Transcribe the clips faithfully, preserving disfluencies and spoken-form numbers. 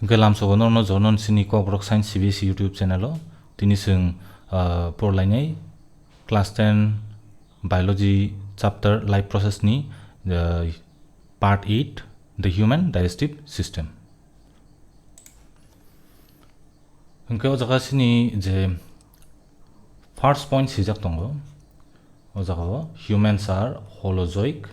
Hwnkhe lamsogo norokno jono sini Kokborok Science C B S E YouTube channel o tini chwng, ah, porlainai class ten biology chapter life process ni, ah, part eight, the human digestive system. Hwnkhe o jaga sini je first point swijak tongo, o jaga o humans are holozoic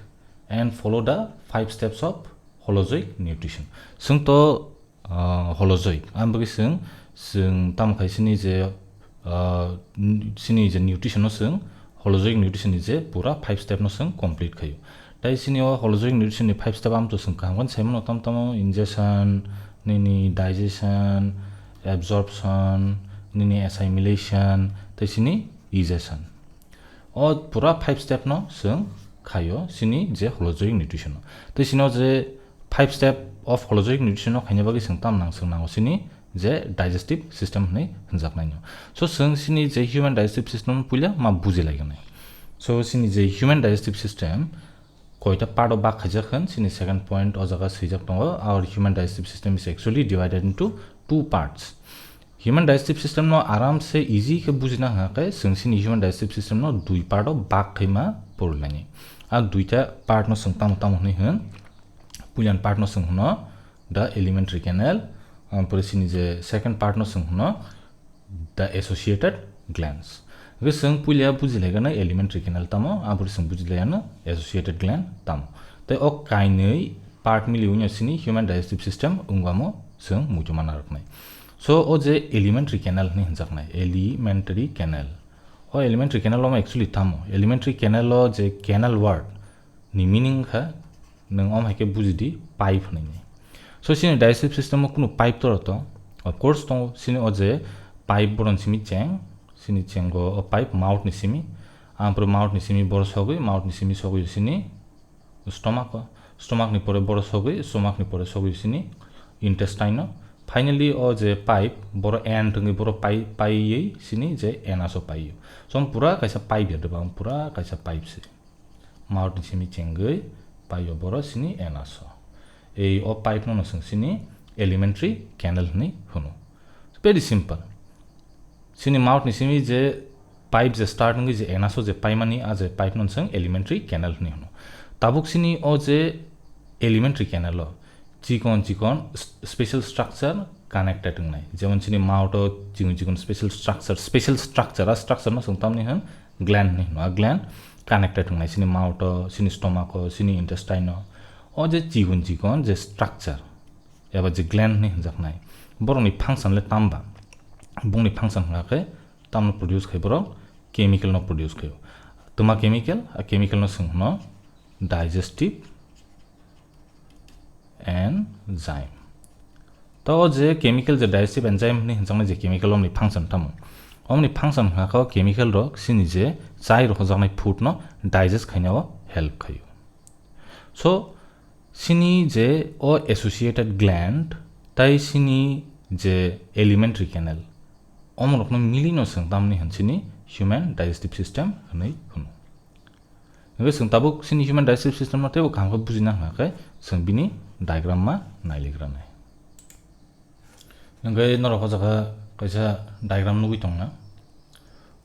and follow the five steps of holozoic nutrition. Chwng to, ah, holozoic, ang bagwi chwng, chwng tamo khai sini je, ah, n-, sini je nutrition no chwng holozoic nutrition ni je pura five step no chwng complete khaio. Tai sini o holozoic nutrition ni five step amtwi chwng kaham khe saimano, tam tamo ingestion, nini digestion, absorption, nini assimilation, tai sini egestion. O pura five step no chwng khaio sini je holozoic nutrition o. Tai sini o je five step of holozoic nutrition no khaina bagwi chwng tam nang chwng nango sini je digestive system hwnwi hwnjaknaino. So, chwng sini je human digestive system puila ma bujilaigwnai. So, sini je human digestive system koita part o bak khaijak hwn, sini second point o jaga swijak tongo, our human digestive system is actually divided into two parts. Human digestive system no aram se easy khe bujina hwnkha khe, chwng sini human digestive system no dui part o bak khaima porlaini. A duita part no chwng tamo tamo hwnwi hwn, puilan part no chwng hwno the alimentary canal, ampore sini je second part no chwng hwno the associated glands. Hwnkhe chwng puila bujilaigano alimentary canal tamo, ampore chwng bujilaiyano associated gland tamo. Tei o kainwi part miliwi no sini human digestive system wngwamo chwng muitu mana rwknai. So o je alimentary canal hwnwi hwnjaknai, alimentary canal. O alimentary canal omo actually tamo? Alimentary canal o je canal word ni meaning kha, nwng om hai khe buji di, pipe hwnwi. So, chini digestive system o kunu pipe tora to? Of course tongo, chini o je pipe boron simi cheng, chini chengo o pipe mouth ni simi, ampore mouth ni simi boro sogwi, mouth ni simi sogwi chini stomach o, stomach ni pore boro sogwi, stomach ni pore sogwi chini intestine o. Finally o je pipe boro end wngwi boro pai-, paiwi chini je anus o paio. So, pura kaisa pipe ya deba, pura kaisa pipe se. Mouth ni simi chengwi paio boro chini anus o. Ei o pipe no no chwng chini alimentary canal hwnwi hwno. Very simple. Chini mouth ni simi je pipe je start wngwi je anus o je paimani, a je pipe no chwng alimentary canal hwnwi hwno. Tabuk chini o je alimentary canal o chikon chikon s-, special structure connected wngnai. Jemon chini mouth o chikon chikon special structure, special structure, a structure no chwng tamni hwn gland hwnwi hwno. A gland connected wngnai chini mouth o, chini stomach o, chini intestine o. O je chikon chikon je structure eba je gland hwnwi hwnjaknai, borokni function le tamba? Bongni function hwnkha khe tamno produce khai borok? Chemical no produce khaio. Twma chemical? A chemical no chwng hwno digestive enzyme. To o je chemical, je digestive enzyme hwnwi hwnjaknai je chemical, omni function tamo? Omni function hwnkha khe o chemical rok chini je chai rohorjaknai food no digest khainao help khaio. So, chini je o associated gland tai chini je alimentary canal, omorokno milino chwng tamni hwn chini human digestive system hwnwi hwno. Hwnkhe chwng tabuk chini human digestive system no teibo kaham khe bujina hwnkha khe chwng bini diagram ma nailigranai. Hwnkhe norok o jaga kaisa diagram nugwi tongna.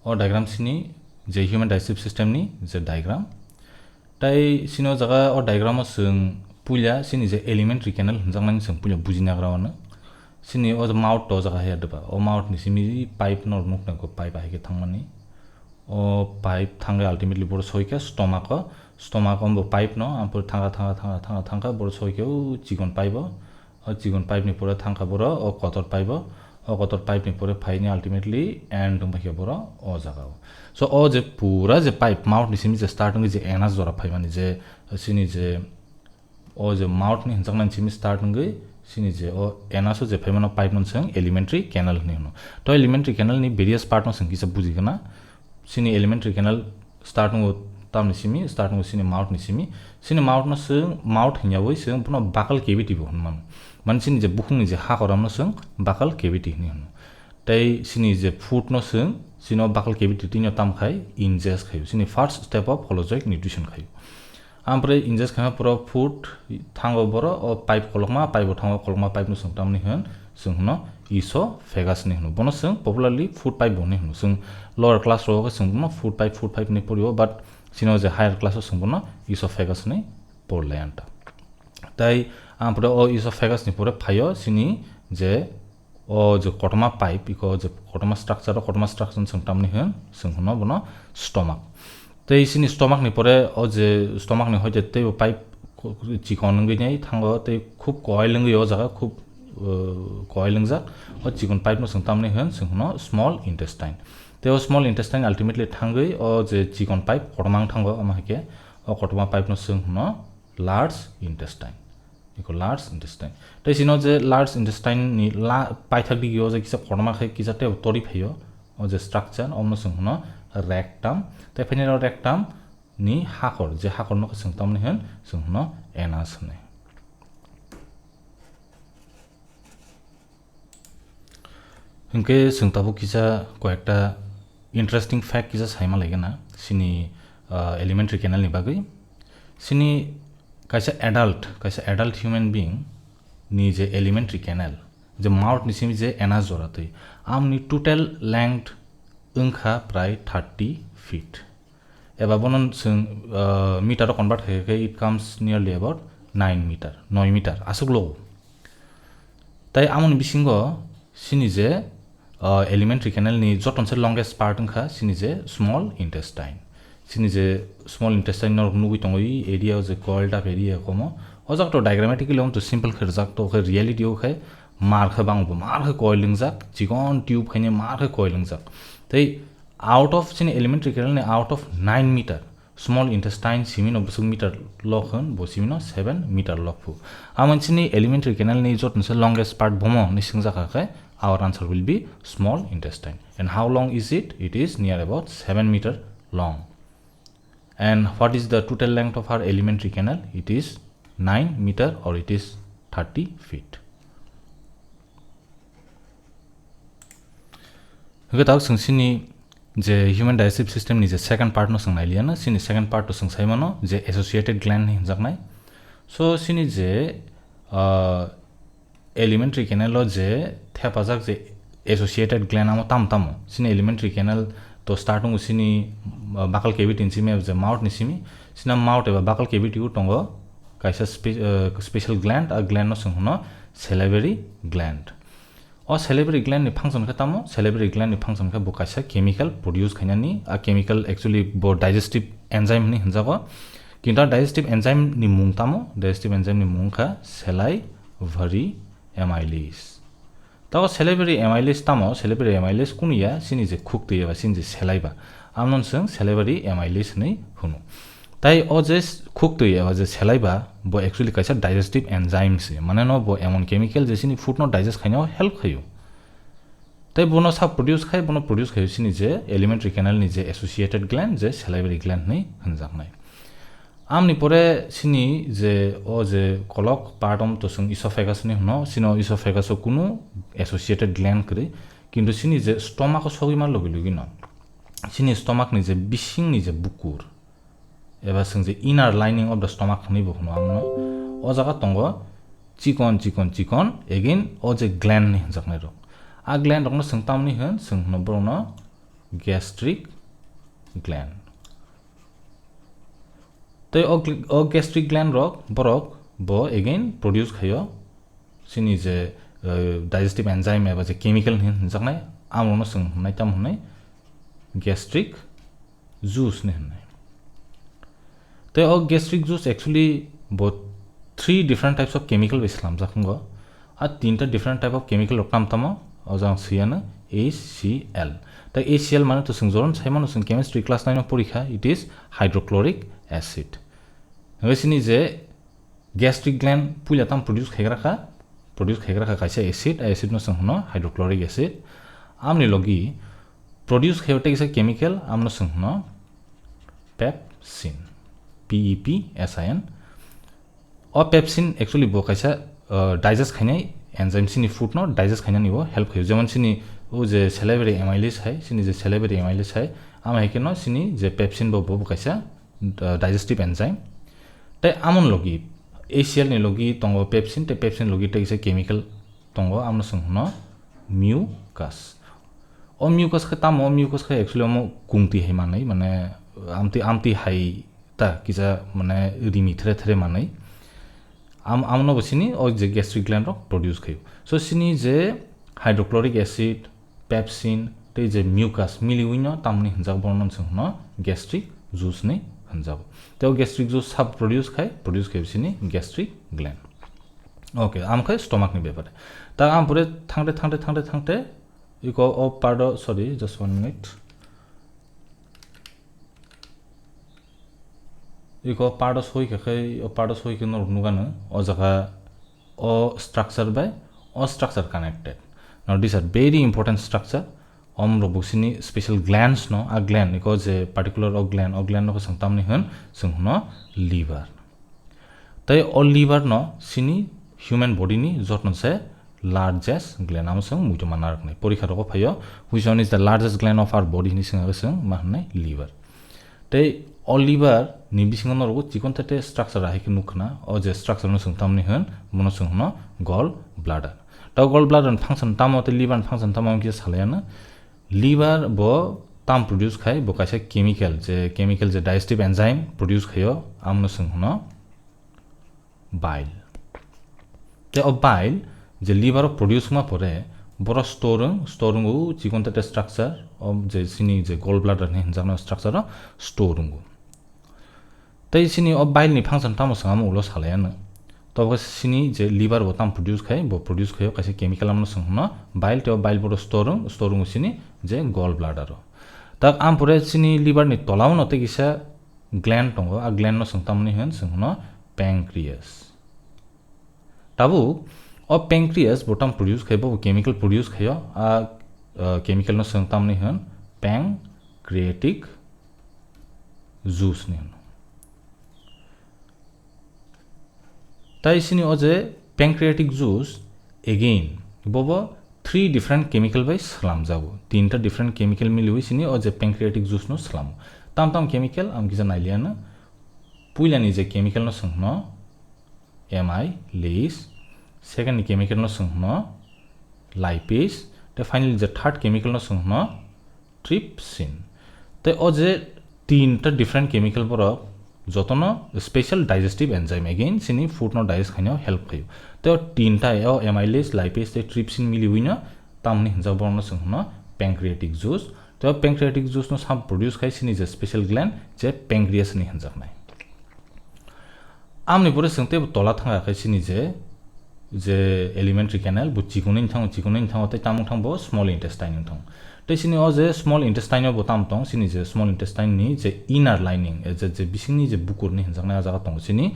O diagram chini je human digestive system ni je diagram. Tai chini o jaga o diagram o chwng puila chini je alimentary canal hwnjaknani chwng puila bujina gra wano. Chini o mouth to o jaga haya deba. O mouth ni simi pipe no nuknai, ko pipe ahai khe thangmani. O pipe thangwi ultimately boro soi khe stomach o, stomach o bo pipe no, ampor thangkha, thangkha, thangkha, thangkha, thangkha, boro soi khe o chikon pipe o, o chikon pipe ni pore thangkha boro o kotor pipe o, o kotor pipe ni pore phaini ultimately end wng khe boro o jaga o. So o je pura je pipe mouth ni simi je start wngwi je anus jora phaimani je chini je o je mouth ni hwnjaknani simi start wngwi chini je o anus o je phaimano pipe no chwng alimentary canal hwnwi hwno. To alimentary canal ni various part no chwng kisa buji gana. Chini alimentary canal start wngo tamni simi, start wngo chini mouth ni simi. Chini mouth no chwng mouth hwnyawi chwng bono buccal cavity bo hwnmano. Mane chini je bukhungni je hakor, amno chwng buccal cavity hwnwi hwno. Tei chini je food no chwng chini o buccal cavity twi no tam khai ingest khaio. Chini first step of holozoic nutrition khaio. Ampore ingest khaima poro food thango boro, o pipe kolokma, pipe bo thango kolokma, pipe no chwng tamni hwn, chwng hwno esophagus ni hwno. Bono chwng popularly food pipe bo hwnwi hwno. Chwng lower class rogo khe chwng bono food pipe, food pipe hwnwi porio, but chini o je higher class o chwng bono esophagus hwnwi porlai anta. Tai ampore o esophagus ni pore phaio chini je o je kotorma pipe, iko je kotorma structure, o kotorma structure chwng tamni hwn, chwng hwno bono stomach. Tei chini stomach ni pore o je stomach ni hoite teibo pipe ko-, chikon wngwi nai thango, tei khub koil wngwi o jaga khub, uh, koil wngjak. O chikon pipe no chwng tamni hwn, chwng hwno small intestine. Tei o small intestine ultimately thangwi o je chikon pipe kotorma wng thango, omo hai khe o kotorma pipe no chwng hwno large intestine. Iko large intestine. Tei chini o je large intestine ni la-, paithak dige o je kisa kotorma khe kisa tei tori phaio. O je structure, omo chwng hwno rectum. Tei phaini o rectum ni hakor, je hakor no khe chwng tamni hwn, chwng hwno anus hwnwi. Hinkhe chwng tabuk kisa koyekta interesting fact kisa saima laigana chini, ah, alimentary canal ni bagwi. Chini kaisa adult, kaisa adult human being ni je alimentary canal, je mouth ni simi je anus jora twi, amni total length wngkha prai thirty feet. Eba bono chwng, ah, meter o convert khaikhe it comes nearly about nine meter, noi meter aswk logo. Tai amoni bisingo chini je, ah, alimentary canal ni jotonse longest part wngkha chini je small intestine. Chini je small intestine norok nugwi tongo, i area o je coiled up area komo. O jaga to diagrammatically to simple khe rwjak, to khe reality o khe mar khe bang bo, mar khe coil wngjak, chikon tube khaine mar khe coil wngjak. Tei out of chini alimentary canal ni out of nine meter, small intestine simi no bwswk meter lok hwn, bo simi no seven meter lok phu. Amoni chini alimentary canal ni jotonse longest part bomo ni swngjak kha khe, our answer will be small intestine. And how long is it? It is near about seven meter long. And what is the total length of our alimentary canal? It is nine meter or it is thirty feet. Hwnkhe tabuk chwng chini je human digestive system ni je second part no chwng nailiyana, chini second part o chwng saimano je associated gland hinwi hwnjaknai. So chini je, ah, alimentary canal o je thepajak je associated gland amo tamo tamo? Chini alimentary canal to start wngo chini, ah, buccal cavity ni simi eba je mouth ni simi. Chini mouth eba buccal cavity o tongo kaisa spe-, ah, special gland, a gland no chwng hwno salivary gland. O salivary gland ni function khe tamo? Salivary gland ni function khe bo kaisa chemical produce khainani, a chemical actually bo digestive enzyme hinwi hwnjago. Kintu a digestive enzyme ni mung tamo? Digestive enzyme ni mung kha salivary amylase. Tabo salivary amylase tamo? Salivary amylase kunu ya, chini je khuk twi eba chini je saliva, amno chwng salivary amylase hinwi hwno. Tai o je s-, khuk twi eba je saliva, bo actually kaisa digestive enzyme se. Mane no bo emon chemical je chini food no digest khainao help khaio. Tai bono sa produce khai, bono produce khaio chini je alimentary canal ni je associated gland, je salivary gland hinwi hwnjaknai. Amni pore chini je o je kolok part om to chwng esophagus ni hwno, chini o esophagus o kunu associated gland kwrwi, kintu chini je stomach o sogwi ma logi logi no chini stomach ni je bising ni je bukur, eba chwng je inner lining of the stomach hinwi bo hwno amno, o jaga tongo chikon chikon chikon again o je gland ni hwnjaknai rok. A gland rok no chwng tamni hwn, chwng hwno borok no gastric gland. Tei o gl-, o gastric gland rok borok bo again produce khaio chini je, eh, digestive enzyme eba je chemical hin-, hinjaknai, amrokno chwng hwnwi tamo hwnwi gastric juice ni hwnwi. Tei o gastric juice actually bo three different types of chemical bai slamjak wngo. A tinta different type of chemical rok tam tamo, o jang siyano H C l. Tei H C l mane to chwng joron saimano chwng chemistry class nine o porikha, it is hydrochloric acid. Hwnkhe chini je gastric gland puila tam produce khaigra kha, produce khaigra kha kaisa acid, a acid no chwng hwno hydrochloric acid. Amni logi produce khaiyo tei kisa chemical, amno chwng hwno pepsin, P E P S I N. O pepsin actually bo kaisa, uh, digest khainai enzyme, chini food no digest khainani bo help khaio. Jemon chini o je salivary amylase hai, chini je salivary amylase hai, ama hai khe no chini je pepsin bo, bo, bo kaisa, uh, digestive enzyme. Tei amon logi, A C L ni logi tongo pepsin, tei pepsin logi tei kisa chemical tongo, amno chwng hwno mucus. O mucus khe tamo? O mucus khe actually omo kungtwi hai manwi, mane amtwi, amtwi hai ta kisa, mane rimi thre thre manwi. Am, amno bo sini o je gastric gland rok produce khaio. So sini je hydrochloric acid, pepsin tei je mucus miliwi no tamni hinjak, bono chwng hwno gastric juice ni hinjago. Tei o gastric juice sab produce khai, produce khai sini gastric gland. Okay, am khai stomach ni bepare. Ta am pore thangte, thangte, thangte, thangte, iko o part o, sorry, just one minute. Iko part o soi khe khai, o part o soi khe norok nugano, o jaga o structure bai o structure connected. Now these are very important structure. Om rok bo sini special glands no, a gland, iko je particular o gland, o gland no khe chwng tamni hwn, chwng hwno liver. Tei o liver no sini human body ni jotno se largest gland, amo chwng muitu manna roknai. Porikha rogo phaio, "Which one is the largest gland of our body?" hinwi swngya khe chwng ma hwnnai liver. Tei o liver ni bisingo norok chikon tete structure ahai khe nukha na, o je structure no chwng tamni hwn, bono chwng hwno gall bladder. Ta gall bladder ni function tamo tei liver ni function tamo wngkhe salai ano. Liver bo tam produce khai, bo kaisa chemical, je chemical je digestive enzyme produce khaio, amno chwng hwno bile. Tei o bile je liver o produce wngma pore, boro store wng, store wngo chikon tete structure, o je sini je gall bladder hinwi hinjaknai structure o store wngo. Tei sini o bile ni function tamo swngamo ulo salai ano. Tobo khe sini je liver bo tam produce khai, bo produce khaio kaisa chemical, amno chwng hwno bile, tei o bile boro store wng, store wngo sini je gall bladder o. Tak am pore sini liver ni tola o no tei kisa gland tongo, a gland no chwng tamni hwn, chwng hwno pancreas. Tabuk o pancreas bo tam produce khai, bo chemical produce khaio, a, uh, chemical no chwng tamni hwn pancreatic juice ni hwn. Tai sini o je pancreatic juice, again, bobo three different chemical bai swlamjago. Tinta different chemical miliwi sini o je pancreatic juice no swlamo. Tam tam chemical am kisa nailiya no. Puila ni je chemical no chwng hwno amylase, second ni chemical no chwng hwno lipase, tei finally je third chemical no chwng hwno trypsin. Tei o je tinta different chemical borok jotono special digestive enzyme, again sini food no digest khainao help khaio. Tei o tinta o amylase, lipase tei trypsin miliwi no tamni hinjak borok no chwng hwno pancreatic juice. Tei o pancreatic juice no sam produce khai sini je special gland je pancreas ni hinjaknai. Amni pore chwng teibo tola thangkha khe sini je, je alimentary canal bo chikonwi thango, chikonwi thango tei tamo thang bo small intestine wng thango. Tei sini o je small intestine o bo tam tong, sini je small intestine ni je inner lining, e je, je bisingni je bukur ni hinjaknai a jaga tongo sini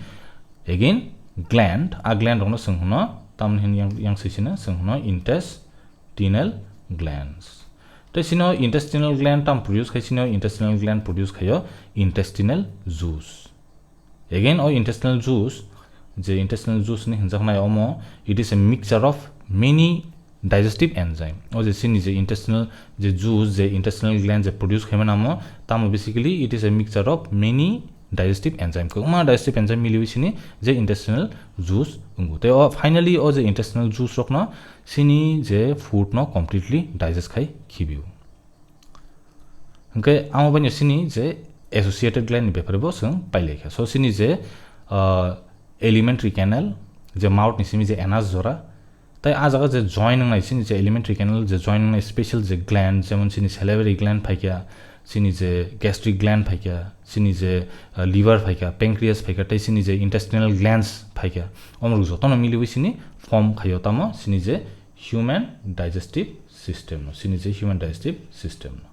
again gland, a gland rokno chwng hwno tamni hwn yang, yang swi sino chwng hwno intestinal glands. Tei sino intestinal gland tam produce khai, sino intestinal gland produce khaio intestinal juice. Again, o intestinal juice, je intestinal juice ni hinjaknai omo, it is a mixture of many digestive enzyme. O je sini je intestinal je juice, je intestinal gland je produce khaimani amo, tamo basically it is a mixture of many digestive enzyme. Kwbangma digestive enzyme miliwi sini je intestinal juice wngo. Tei o finally o je intestinal juice rokno sini je food no completely digest khai khibio. Hwnkhe amo baino sini je associated gland ni bepare bo chwng pailaikha. So sini je, uh, alimentary canal, je mouth ni simi je anus jora, tei a jaga je join wngnai sini je alimentary canal je join wngnai special je gland, jemon sini salivary gland phaikha, sini je gastric gland phaikha, sini je, uh, liver phaikha, pancreas phaikha, tei sini je intestinal glands phaikha. Omorok jotono miliwi sini form khaio tamo sini je human digestive system no, sini je human digestive system no.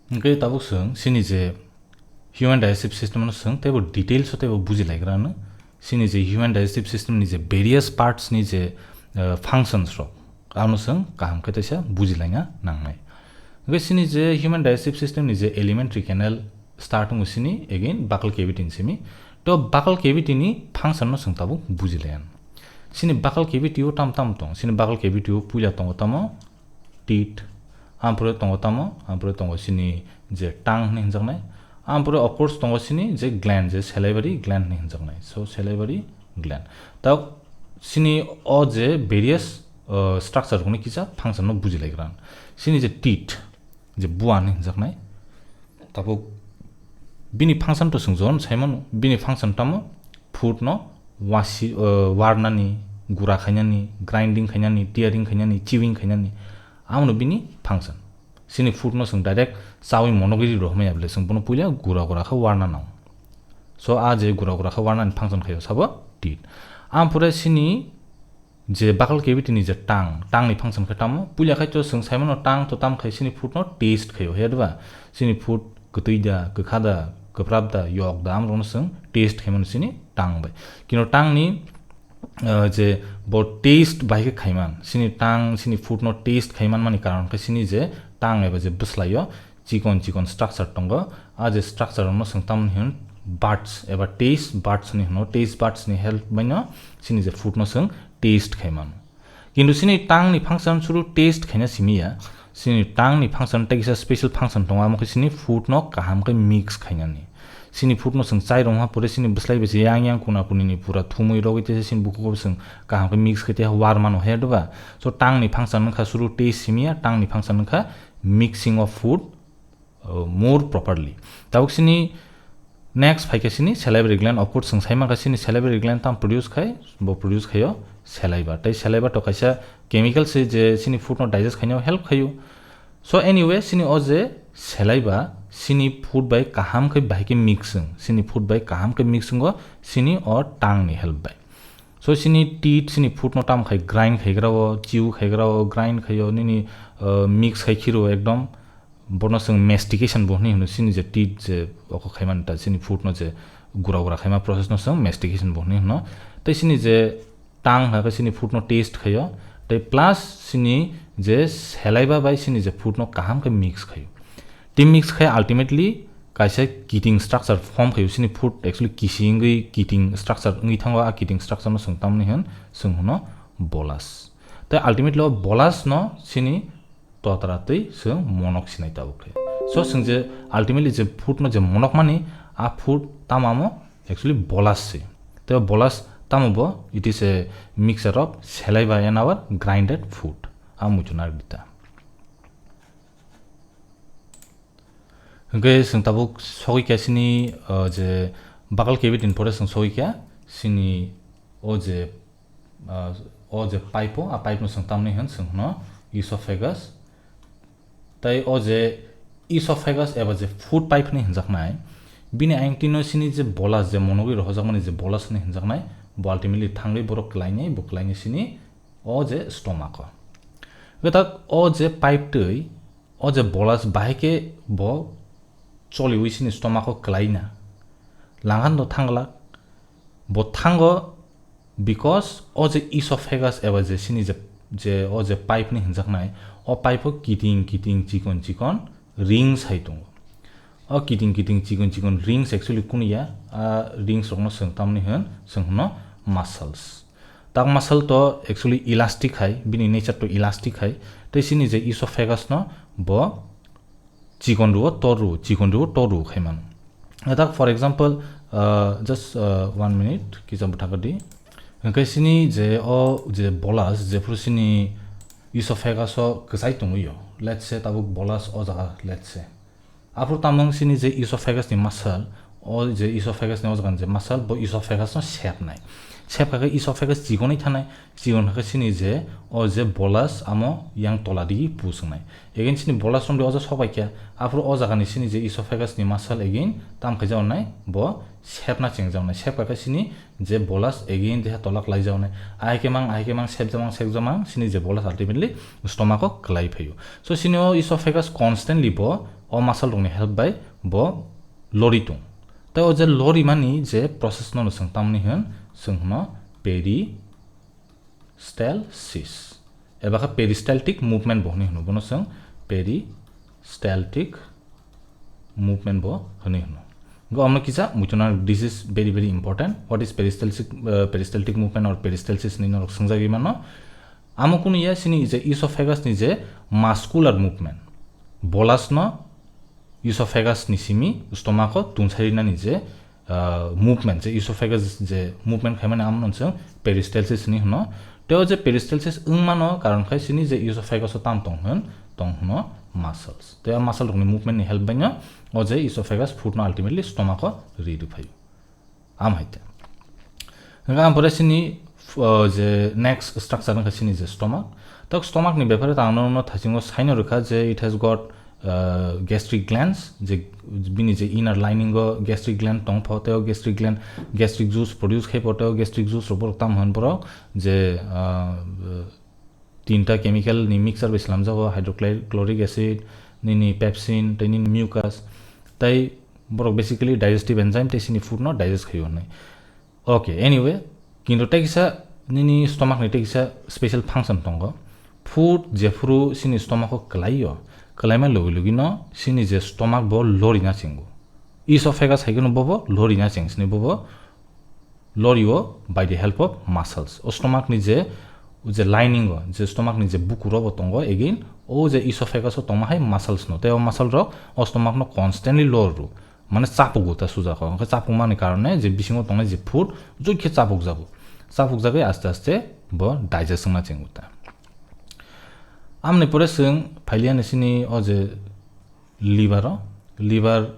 Hwnkhe tabuk chwng sini je human digestive system no chwng teibo details o teibo bujilaigra no. Sini je human digestive system ni je various parts ni je, uh, functions rok, ano chwng kaham khe teisa bujilaina nangnai. Hwnkhe sini je human digestive system ni je alimentary canal start wngo sini again buccal cavity ni simi. To buccal cavity ni function no chwng tabuk bujilaian. Sini buccal cavity o tam tam tong, sini buccal cavity o puila tongo tamo teeth, ampore tongo tamo, ampore tongo sini je tongue hinwi hinjaknai, Ampore of course tongo sini je gland, je salivary gland hinwi hinjaknai. So salivary gland. Ta sini o je various, uh, structure rokni kisa function no bujilaigra. Sini je teat, je bua hinwi hinjaknai. Tabuk bini function to swngjon saimano, bini function tamo food no wasi, uh, warnani, gura khainani, grinding khainani, tearing khainani, chewing khainani, amono bini function. Sini food no swng direct chawi monogiri rohmaya bole swng bono puila gura gura kha warna nang. So a je gura gura kha warnani function khayo sabo teat. Ampore sini je buccal cavity ni je tang, tang ni function khe tamo? Puila khai to swng saimano tang to tam khai sini food no taste khayo, he ba? Sini food kwtwi da, kwkha da, kwprap da, yok da, amrokno swng taste khaimano sini tang bai. Kino tang ni, uh, je bo taste bai khe khaiman, sini tang, sini food no taste khaiman mani karon khe sini je tang eba je bwslaio chikon chikon structure tongo. A je structure no swng tamni hwn buds eba taste buds ni hwno, taste buds ni help bai no sini je food no swng taste khaiman. Kintu sini tang ni function suru taste khaina simi ya. Sini tang ni function tei kisa special function tongo, amo khe sini food no kaham khe mix khainani. Sini food no swng chai rwngha pore sini bwslai bai se yang yang kuna kuni ni pura thumui rogwi tei sini bukugo swng kaham khe mix khai tei warmano he doba. So tang ni function wngkha suru taste simi ya, tang ni function wngkha mixing of food, uh, more properly. Tabuk sini next phaikha sini salivary gland, of course swng saimang kha sini salivary gland tam produce khai, bo produce khaio saliva. Tei saliva to kaisa chemical se je sini food no digest khainao help khaio. So anyway, sini o je saliva sini food bai kaham khe bahai khe mix wng, sini food bai kaham khe mix wngo sini o tang ni help bai. So sini teat sini food no tam khai grind khaigra o, chew khaigra o, grind khaio nini, uh, mix khai khiro ekdom. Bono swng mastication bo hwnwi hwno, sini je teat je oko khaimani ta sini food no je gura gura khaima process no swng mastication bo hwnwi hwno. Tei sini je tang hwnka khe sini food no taste khaio, tei plus sini je saliva bai sini je food no kaham khe mix khaio. Tei mix khai ultimately kaisa kiting structure form khaio, sini food actually kisi wngwi kiting structure wngwi thango, a kiting structure no swng tamni hwn swng hwno bolus. Tei ultimately o bolus no sini totra twi swng monok sinai tabuk khe. So swng je ultimately je food no je monok mani, a food tamamo actually bolus se. Tei bolus tamo bo, it is a mixture of saliva and our grinded food. A muchuna dita. Hwnkhe swng tabuk sogwi kha sini, uh, je buccal cavity ni pore swng sogwi kha sini o je, ah, o je pipe o, a pipe no swng tamni hwn swng hwno esophagus. Tai o je esophagus eba je food pipe ni hwnjaknai, bini ayang tino sini je bolus je monogwi rohojakmani je bolus ni hwnjaknai, bo ultimately thangwi borok klainai, bo klainai sini o je stomach o. Gwtak o je pipe twi o je bolus bahai khe bo choliwi sini stomach o klaina. Langhan do thanglak. Bo thango because o je esophagus eba je sini je, je o je pipe ni hwnjaknai, o pipe o kiting kiting chikon chikon rings hai tongo. O kiting kiting chikon chikon rings actually kunu ya, a rings rokno swng tamni hwn, swng hwno muscles. Tak muscle to actually elastic hai, bini nature to elastic hai. Tei sini je esophagus no bo chikon rwo, tor rwo, chikon rwo, tor rwo khai mano. Tak, for example, uh, just, uh, one minute, kisa bwtha kadi. Hwnkhe sini je o je bolus, jephru sini esophagus o kwchai tongwi o, let's say, tabuk bolus o jaga, let's say. Aphuru tamung sini je esophagus ni muscle, o je esophagus ni o jaga ni je muscle, bo esophagus no sepnai. Sepkha khe esophagus chikonwi thanai, chikon kha khe sini je o je bolus amo yang tola digi pu swngnai. Again sini bolus romdi o jaga sok bai kha, aphuru o jaga ni sini je esophagus ni muscle again tam khaijak nai, bo sepna chengjak nai. Sepkha khe sini je bolus again deha tola kwlai jak nai. Ahai khe mang, ahai khe mang, sepjak mang, sepjak mang, sini je bolus ultimately stomach o kwlai phaio. So sini o esophagus constantly bo o muscle rokni help bai bo lori tong. Tai o je lori mani je process no swng tamni hwn, swng hwno peristalsis. Eba khe peristaltic movement bo hwnwi hwno, bono swng peristaltic movement bo hwnwi hwno. Go amno kisa muchuna, this is very, very important. What is peristaltic, uh, peristaltic movement or peristalsis ni norok swngjagwi mano. Amo kunu ya sini je esophagus ni je muscular movement. Bolus no esophagus ni simi stomach o tungsari nani je, ah, movement, je esophagus je movement khaimani amno chwng peristalsis hinwi hwno. Tei o je peristalsis wngmano karon khai sini je esophagus o tam tong hwn, tong hwno muscles. Tei a muscle rokni movement ni help baino o je esophagus food no ultimately stomach o ri rwphai. Am hai te. Hingke ang pore sini, uh, je next structure wngkha sini je stomach. Tak stomach ni bepare ta ang nono thaisingo saino rwkha je it has got, uh, gastric glands, je bini je inner lining o gastric gland tong pho, tei o gastric gland gastric juice produce khai pho, tei o gastric juice rok borok tam hwn borok je, uh, tinta chemical ni mixture bai slamjago, hydrochloric acid, nini pepsin, tei nini mucus, tei borok basically digestive enzyme tei sini food no digest khaio hinwi. Okay, anyway, kintu tei kisa nini stomach ni tei kisa special function tongo. Food jephuru sini stomach o kwlaio, kwlaima logi logi no sini je stomach bo lorina chingo. Esophagus hai kheno bobo lorina ching sini bobo lorio by the help of muscles. O stomach ni je, je lining o, je stomach ni je bukur o bo tongo, again, o je esophagus o tongma hai muscles no, tei o muscle rok o stomach no constantly lor ru. Mane chapuk ta suja kho. Hwnkhe chapuk mani karone je bisingo tongnai je food, jui khe chapuk jago. Chapuk jagwi aste aste bo digest wngna chingo ta. Amni pore chwng phailiya ni sini o je liver o, liver,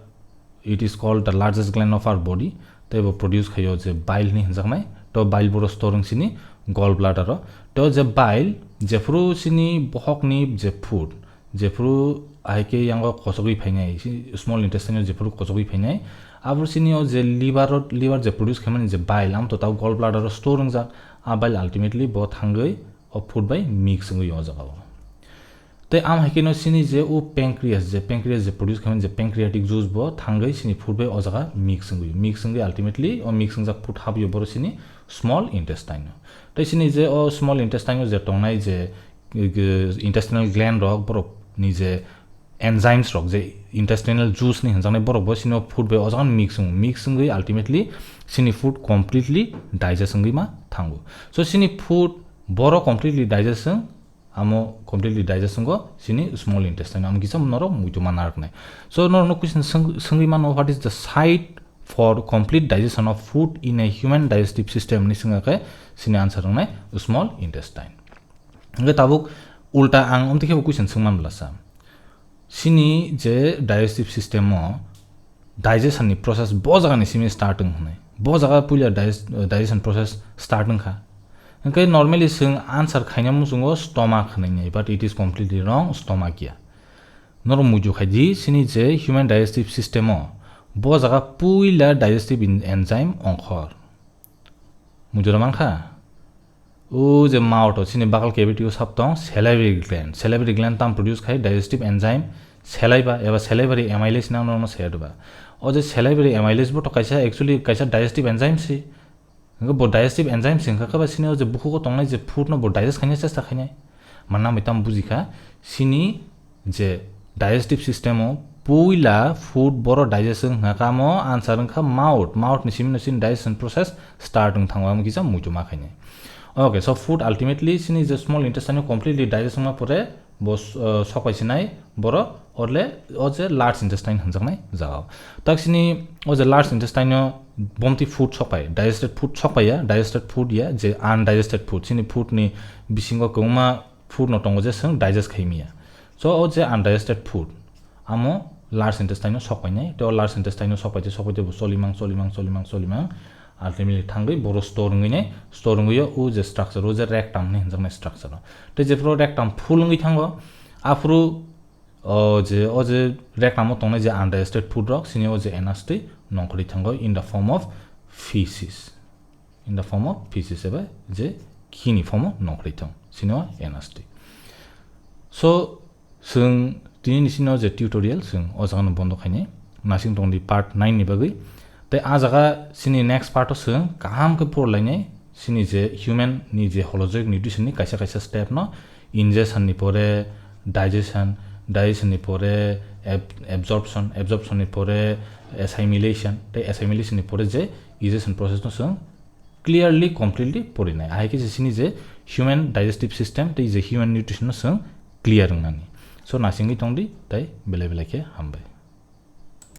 it is called the largest gland of our body, tei bo produce khaio je bile hinwi hwnjaknai, to bile boro store wng sini gall bladder o, to je bile jephuru sini bohokni je food, jephuru ahai khe yango kochogwi phainai, si small intestine o jephuru kochogwi phainai, aboro sini o je liver o, liver je produce khaimani je bile, amo to tabuk gall bladder o store wngjak, a bile ultimately bo thangwi o food bai mix wngwi o jaga o. Tei am hai kheno sini je o pancreas, je pancreas je produce khaimani je pancreatic juice bo thangwi sini food bai o jaga mix wngwi, mix wngwi ultimately o mix wngjak food habwi o boro sini small intestine o. Tei sini je o small intestine o je tongnai je, eh, intestinal gland rok borok ni je enzymes rok je intestinal juice ni hwnjaknai borok bo sini o food bai o jaga mix wngo, mix wngwi ultimately sini food completely digest wngwi ma thango. So sini food boro completely digest wng, amo completely digest wngkha sini small intestine, amo kisa norok muitu ma narwknai. So norokno question swng-, swngwi mano, what is the site for complete digestion of food in a human digestive system ni swngkha khe sini answer wngnai small intestine. Hwnkhe tabuk ulta ang omtwi khe bo question swngman bwlasa. Sini je digestive system o digestion ni process bo jaga ni simi start wng hwnwi. Bo jaga puila digest-, digestion process start wngkha. Hwnkhe normally chwng answer khaina muchungo stomach hwnwi, but it is completely wrong, stomach ya. Norok muitu khai di, sini je human digestive system o bo jaga puila digestive in-, enzyme ongkhor. Muitu rw mankha? O je mouth o, sini buccal cavity o sab tong salivary gland. Salivary gland tam produce khai digestive enzyme saliva eba salivary amylase nang norokno saya diba. O je salivary amylase bo to kaisa, actually kaisa digestive enzyme si. Hwnkhe bo digestive enzyme si hwnkha khe ba sini o je bukhugo tongnai je food no bo digest khaina chesta khainai. Manna bai tam bujikha, sini je digestive system o puila food boro digest wng hwnkha kamo answer wngkha mouth, mouth ni simi no sini digestion process start wng thango, amo kisa muitu ma khainai. Okay, so food ultimately sini je small intestine o completely digest wngma pore bo, uh, sokpai sinai boro orle o je large intestine hwnjaknai jaga o. Tak sini o je large intestine o bomti food sokpai, digested food sokpai ya, digested food ya, je undigested food, sini food ni bisingo kwbangma food no tongo je chwng digest khai manya. So o je undigested food, amo large intestine o sokpainai, tei o large intestine o sokpaite sokpaite bo cholimang, cholimang, cholimang, cholimang, ultimately thangwi boro store wngwi nai, store wngwi o, o je structure, o je rectum hinwi hwnjaknai structure o. Tei jephuru rectum full wngwi thango, aphuru o je, o je rectum o tongnai je undigested food rok, sini o je anus twi nongkhorwi thango in the form of feces. In the form of feces eba je khini form o nongkhorwi thang, sini o anus twi. So, chwng tini ni sini o je tutorial chwng o jaga no bondo khainai, nasing tong di part nine ni bagwi. Tei a jaga sini next part o chwng kaham khe por lainai, sini je human ni je holozoic nutrition ni kaisa kaisa step no, ingestion ni pore digestion, digestion ni pore ab-, absorption, absorption ni pore assimilation, tei assimilation ni pore je digestion process no chwng clearly, completely porinai. Ahai khe je sini je human digestive system tei je human nutrition no chwng clear wngnani. So, nasingwi tongdi, tei belai belai khe hambai.